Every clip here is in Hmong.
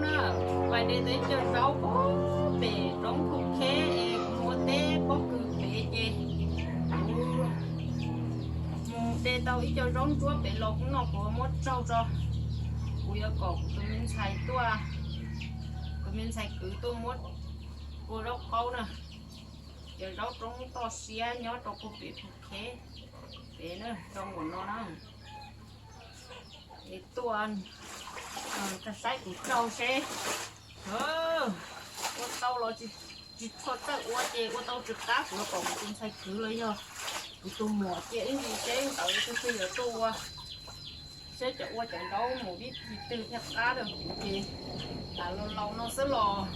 Na, vais de tau ib co zaub pem roob Phu Kheb es kuv mus ua teb pob kws pem ces kuv mus de tau ib co zaub ntsuab pem los hnub no kuv muab tsaug tso. Kuv yuav kom kuv tus me ntxhais tuaj, kuv me ntxhais kwv tuaj muab ua zaub qaub na. Cov zaub roob toj siab nyob rau puag pem Phu Kheb pem na, rau nkaum no na. Es tuaj saib kuv tsaug seb ua tau los tsis tshua txawj ua ces ua tau tsis qab kuv yuav kom kuv tus ntxhais kwv los yog kuv tus muam cia ib ntsis seb ntawd twg twg yuav tuaj ua. Seb cov ua cov zaub mus ib txhis twg thiaj qab rau kuv ces tas laus laus no xwb los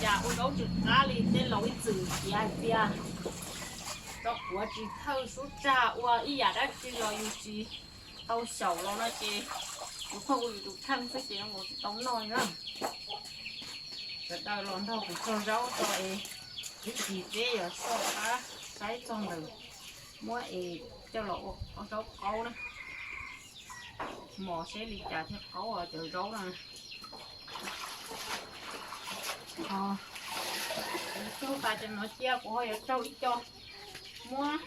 cas ua zaub tsis qab li, tej laus ib txwm piav hais tias rau kuv tsis thawj sub tsag ua ib yam dab tsi los yus tsis tau xyaum los no ces yus pheej ua yus tus kheej xwb ces zoo nkaus tsis tau noj li na. Sawv daws los nrog kuv tsaug zaub tso es ib txhis peb yuav soj qab saib txog ntawm muab es coj los ua zaub qaub na. Mos seb li cas thiaj qaub cov zaub no. Kuv tsaug tas cov no cia kuv ho yuav tsaug ib co. Muab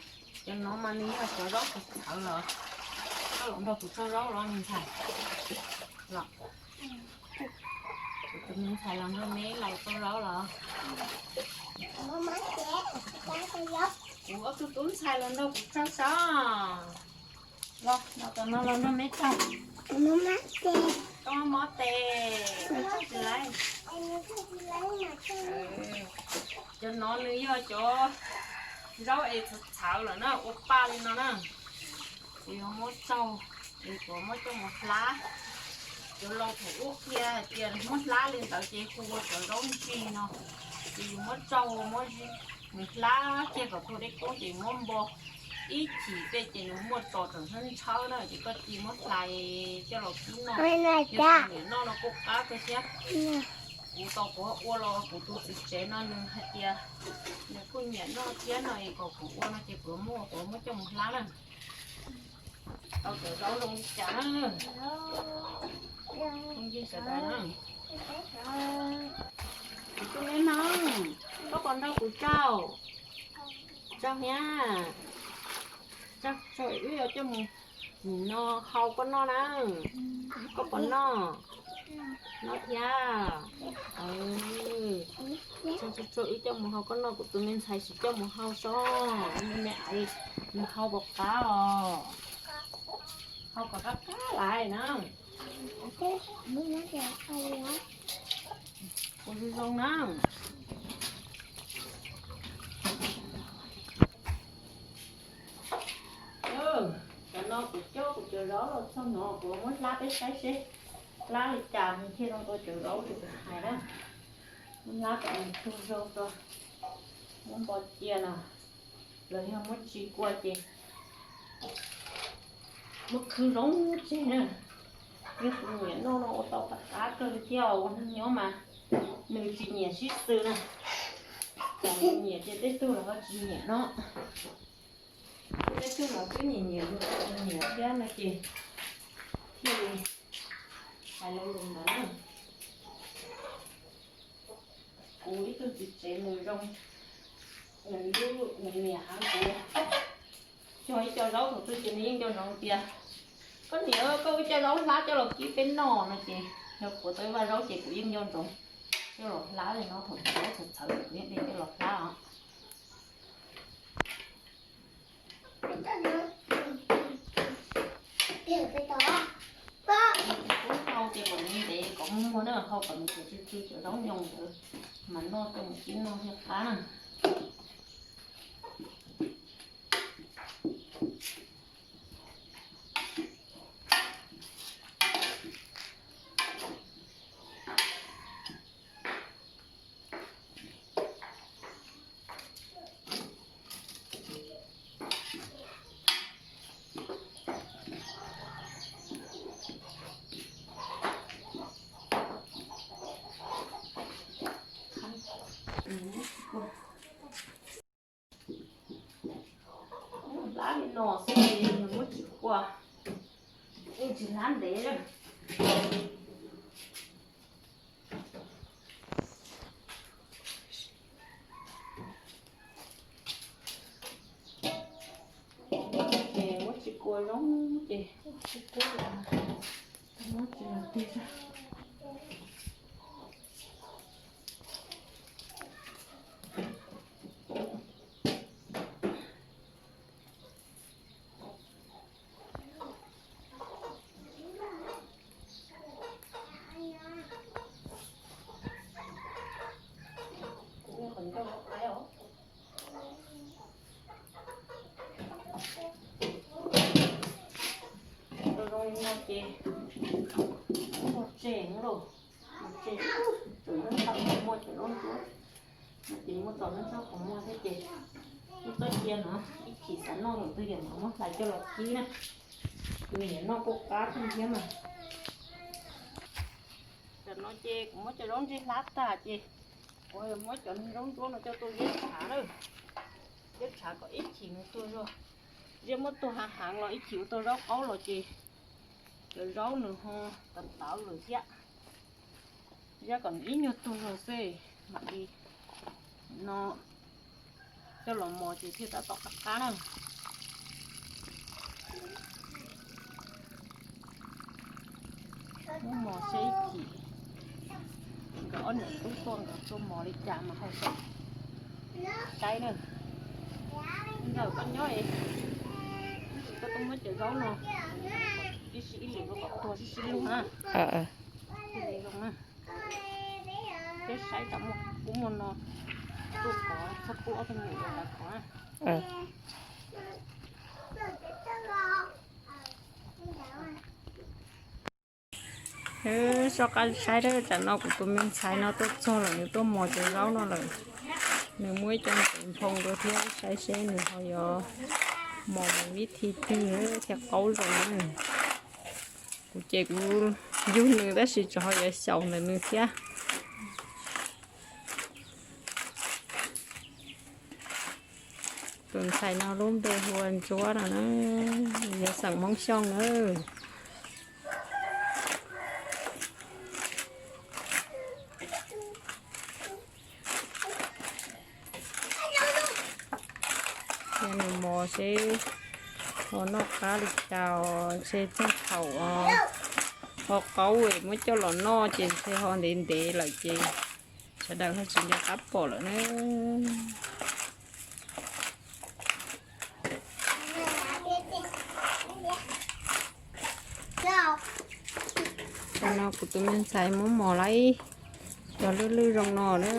cov no mas nws yog cov zaub txhawv txhawv los koj los nrog kuv tsaug zaub los me ntxhais los. Kuv tus me ntxhais los nrog me laus tsaug zaub los. Kuv ob tug tub ntxhais los nrog kuv tsaug zaub. Los, no tom no los nrog me tsaug. Koj mob tes, koj tsaug tsis laib. Cov no nws yog cov zaub es txhawv txhawv lawm na, ua paj li no na. Kuv yuav muab tsaug es kuv muab coj mus hlab. Cov laus thaum ub qhia hais tias muab hlab li ntawd ces hu ua cov zaub ntsis no. Ces yus muab tsaug muab mus hlab kiag kom tu deb kub ces muab npo ib chim tej ces nws muaj tsos tseem ntshaw ntshaw na ces koj cia muab hlais coj los kub noj. Yog tias niam noj no kuj qab kawg thiab. Kuv tau kuv ua los kuv tus txiv tsev no nws hais tias nws kuj nyiam noj thiab no es kom kuv ua no ces kuv muab kuv muab coj mus hlab na. Tau cov zaub zoo li cas na. Phooj ywg sawv daws na, kuv tus me Hmoob, koj puas nrog kuv tsaug? Tsaug thiab. Tsaug, wb yuav coj mus nim no hau koj noj na. Koj puas noj? Noj thiab. Tsaug, wb coj mus hau koj noj, kuv tus me ntxhais sim coj mus hau so. Me me aiv, nws hau kom qab os. Hau kom qab qab lais na. Ua zoo zoo na. Cov no kuv coj kuv cov zaub los txog no kuv muab hlab peb saib seb hlab li cas nws thiaj zoo dua cov zaub li kuv hais na. Muab hlab kom nws tu zoo rau, muab npo cia no, los yog muab tsis kua ces muab khwv zoo tseg na. Yog kuv nyiam noj no ua tau qab qab kawg li thiab, ua neeg nyob mas nws tsis nyiam sib xws na. Txawm nws nyiam ces tej tug los ho tsis nyiam no. Tej tug los twb nyiam nyiam, nyiam thiab no ces thiaj li hais lo lus ntawd na. Kuv ib tug txiv tsev nws zoo, nws lub nws niam heev, kuv cog ib co zaub thaum twg ces nws yeej nco ntsoov tias, koj niam, koj ua ib co zaub hlab coj los kib peb noj no ces yog kuv tau ib vaj zaub ces kuv yeej nco ntsoov coj los hlab li no, thaum zaub txhawv txhawv kuv yeej de coj los hlab os. Kub hau ces kom nws ntev kom muag muag na, hau kom nws tsw tsw cov zaub nyoos ntawd mas noj coj mus kib noj thiaj qab na. Hlab li no xwb, muab tsis kua, yeej tsis hlab ntev li. Zoo li no ces muaj tseg lauj, muaj tseg, tseem muaj txoj qhov muag thiab ces, muaj txoj cia no ib chim xav noj tus twg ces mam muab hlais coj los kib na. Tus niam noj kuj qab thiab mas. Tam no ces kuv muab cov zaub ntseg hlab tag ces kuv muab cov zaub ntsuab no coj tuaj ziab tshav na, ziab tshav kom ib chim nws tuag zog. Ziab muab tuag hav heev los ib chim ua tau zaub qaub los ces cov zaub nws ho tawv tawv lawm thiab. Ziab kom nws ib nyuag tuag zog xwb mam li no coj los mos ces thiaj tab tom qab qab na. Muab mos seb ib chim nkawd ob niam tub tuaj nkawd tuaj mos li cas mas ho saib na. Ntawm koj nyob es koj tuaj muab cov zaub no ib sij ib lwm kom tuag sib sib lug na. Thiaj li zoo na. Peb saib tam muaj kub muaj no tuaj kov txhob pub ob tug nyuam los kov na. Soj qab saib, tam no kuv tus me ntxhais no tuaj txog lawm, nws tuaj mos cov zaub no lawm. Nws muab ib co ntev nphoo rau thiab, saib seb nws ho yuav mos mus vib thi twg thiaj qaub zoo na. Kuv ces kuv yug nws tab sis tseem ho yuav xyaum ntawm nws thiab. Tus ntxhais no lub npe hu ua Ntsuab no na, yog xeem Hmoob Xyooj na. Yog nws mos seb ho noj qab li cas, ntshe txog thaum ho qaub muab coj los noj ces ntshe ho ntev ntev lawm ces sawv daws ho tsis nco qab pom lawm na. Tam no kuv tus me ntxhais muab mos laib cov lwj lwj zoo no na.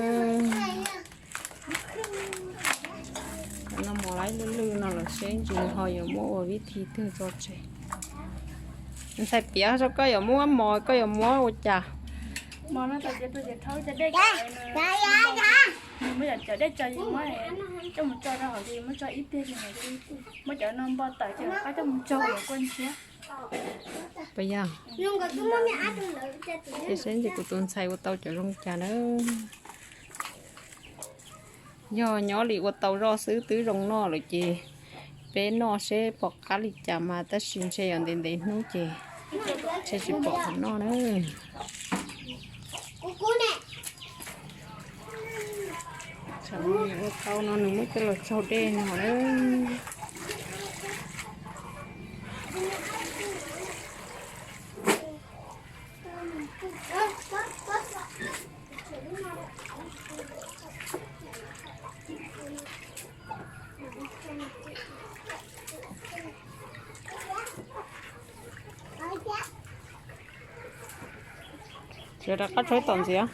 Tam no mos laib lwj lwj no lawm seb ntsis ho yuav muab ua vib thi twg tso tseg. Ntxhais piav, koj yuav muab mos koj yuav muab ua cas? Muab cov dej tso, muab cov ib pliag, muab cov no npo tawm ces rov qab coj mus tsau los kua ntshiab. Puas yog? Ces seb ntsis kuv tus ntxhais ua tau cov zoo cas na. Yog nyob li ua tau zoj xwb twb zoo noj lawm ces peb noj seb pom qab li cas mas, tab sis ntshe yuav ntev ntev hnub ces ntshe tsis pom qhov noj na. Tsam no nws ua tau no nws muab coj los tsaug dej no na. Ces rov qab tsau tom ntxiv.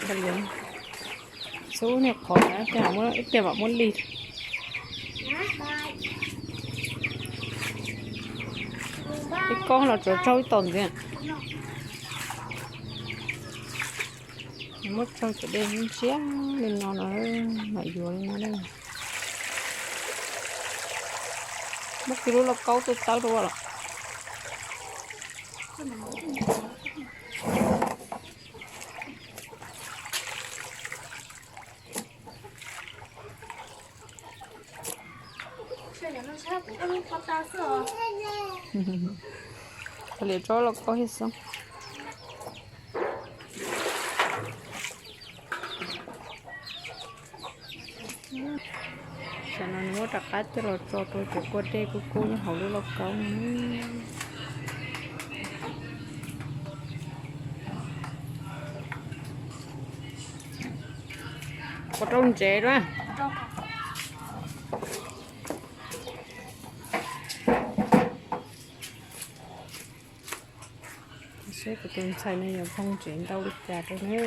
Xub niag qhov na, ib tiag mam muab lig. Ib koob los tsuav tsaug ib tom ntxiv. Muab tsaug cov dej ntsiab li no no, mam yuav li no. Muab kiag lub lauj kaub tuaj tawb rau los. Liam tsob lauj kaub thiab xwb. Tam no nws muab rov qab coj los tso rau cov kua dej kub kub nyob hauv lub lauj kaub no. Ua rau ntsev dua. Seb kuv tus ntxhais no yuav nphoo ntsev ntau li cas rau na.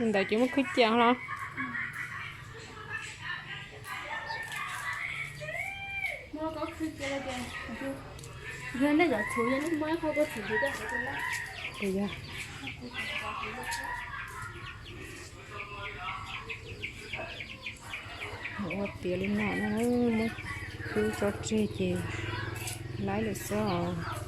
Ntawd ces muab khwb cia los? Ua tiav li no na, muab khwb tso tseg ces laib lawm xwb os.